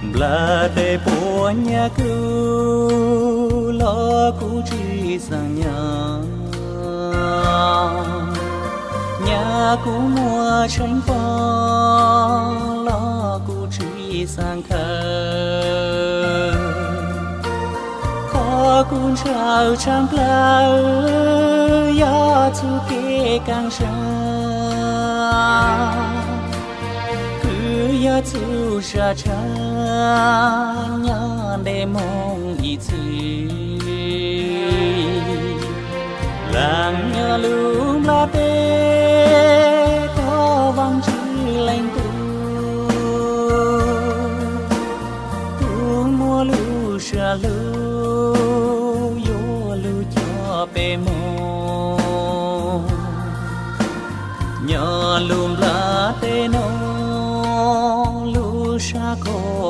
Nplaj teb puas nyag kuv los kuv tsis xav nyob, nyag kuv muaj tshee poob los kuv tsis xav khaws. Qhov kuv ntshaw tshaj plaws yog txuj kev kaaj sab, kwv yog txuj sa tshab nyob ntev moo ib txhis. Laag nyob lub nplaj teb thov Vaajtswv leej kuv, kuv muaj lub sab hlub